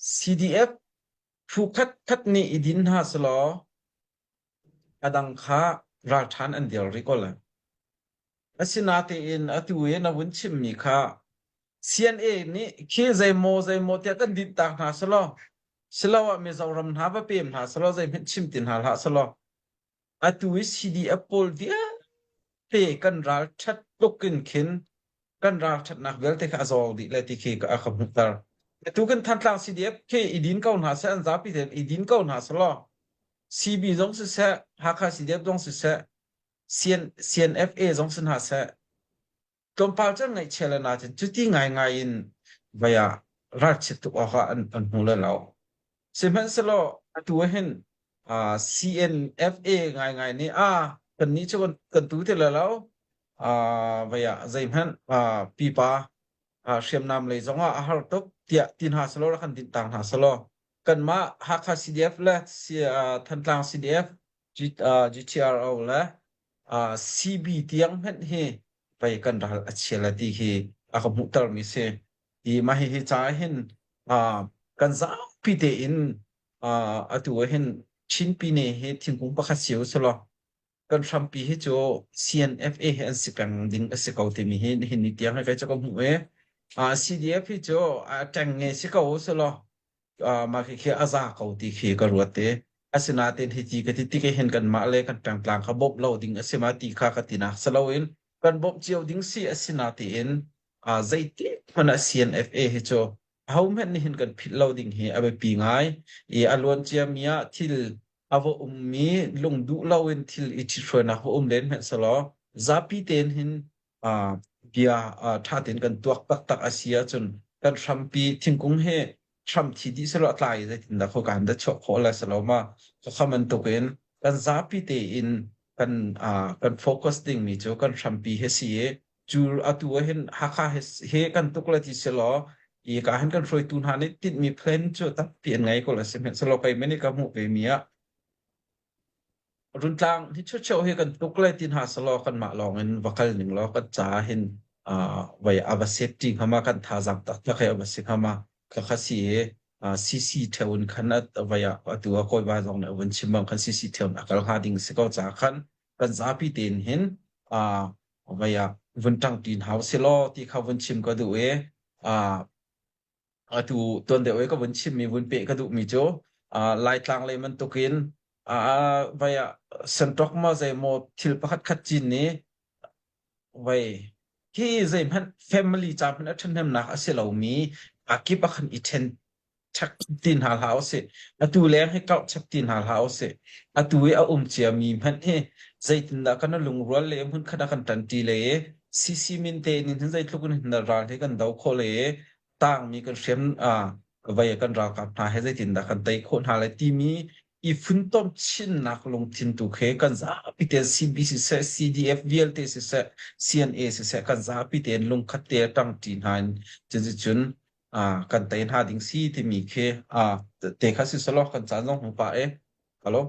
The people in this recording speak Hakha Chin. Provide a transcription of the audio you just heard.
CDF phu khatkhat nih i din hna selaw a dang kha ralṭhan an dir rih ko lai. Asinain atu i na vun chimmi kha CNA nih khi zeimaw zeimaw tiah kan dinhtak hna selaw siloah Mizoram hna va pem hna selaw zeihmanh chim ti hna hlah selaw atu i CDF pawl vialte kan ralṭhat tluk in khin kan ralṭhatnak vialte kha a zawng dih lai ti khi a ka hmuhter. Atu kan Thantlang CDF khi i din ko hna seh, an zapi tein i din ko hna selaw CB zong siseh, Hakha CDF zong siseh, CN, CNFA zong si hna seh, tlawmpal cu an ngaihchia le nain cuti ngaingai in vai ah ralchiat tuk awkah an, an hmu le lo. Sihmanhsehlaw atu ah hin uh, CNFA ngaingai nih a kannih cu kan, kan tu ti le lo uh, vai ah zeihmanh uh, pipa uh, hriamnam lei zongah a har tuk tiah ti hna selaw rak kan dinh tang hna selaw kanmah Hakha CDF le uh, Thantlang CDF G, uh, GTRO le CB tiang hmanh hi pei kan ral a chia le ti hi a ka hmuhtermi si. I mah hihi ca hin kan zapi tein atu ah hin Chin Pine hi thingkung pakhat si u selaw kan hrampi hi cu CNFA hi an si peng ding a si ko timi hi nihin ni tiang hi kei cu ka hmuh i CDF hi cu a ṭengnge si ko u selaw mah khi a za ko ti khi ka ruat i asinain hiti ka ti tik hin kanmah le kan pengtlang kha bawmh lo ding a si ma ti kha ka tinak si loin kan bawmh cio ding si a si na tiin zeitik hmanh ah CNFA hi cu ahohmanh nih hin kan philh lo ding hi a biapi ngai i a luan ciami ah thil a va ummi lungduh loin thil i ṭhithruainak va um len hmanh selaw zapi tein hin bia ṭha tein kan tuak taktak a si ahcun kan hrampi thingkung hi hram thi dih selaw a tlai i zeitindah khoika in dah chuah khawh le selo ma khakha bantuk in kan zapi tein kan kan focus dingmi cu kan hrampi hi si i cu atu ah hin Hakha he kan tuk le ti selaw i ka hin kan hruaitu hna nih tinhmi plan cu tampi an ngei ko le sihmanhsehlaw kei mani ka hmuh ve mi ah Runtlang hi cheucheu hi kan tuk le ti hna selaw kanmah lawng in va kal ning law kan ca hin vai a va safety hnga ma kan thazaang taktak he a va si hnga ma khakha si i CC theo in khan vai ah atu a kawiva zong nih a vun chim bang khan CC theo in a kal hnga ding si ko ca khan kan zapi tein hin vai ah vun ṭang ṭin hau si law ti kha vun chim ka duh i Atu tuan deuh i ka vun chimmi vun peh ka duhmi cu Laitlang lei bantukin vai ah senṭok maw zeimaw thil pakhat khat cin nih vai hi zeihmanh family ca hmanh a ṭhahnemnak a si lomi a kip ah khan i ṭhen ṭhek ti hna hlah usih. Atu leng hi kauh chap ti hna hlah usih. Atu i a um ciami hmanh hi zeitindah kan lungrual le hmunkhat ah kan ṭanṭi le i CC min te in hin zeitluk in hin ral hi kan do khawh le i tangmi kan hriam vai kan ralkap hna he zeitindah kan tei khawh hna lai timi i funtom chinnak lungthin tu khi kan zapi tein CB siseh CDF vialte siseh CNA siseh kan zapi tein lungkhat te ṭangṭi hna in cuticun kan tei hna ding si timi khi te kha si selaw kan caan zong hmu pah e. Hello.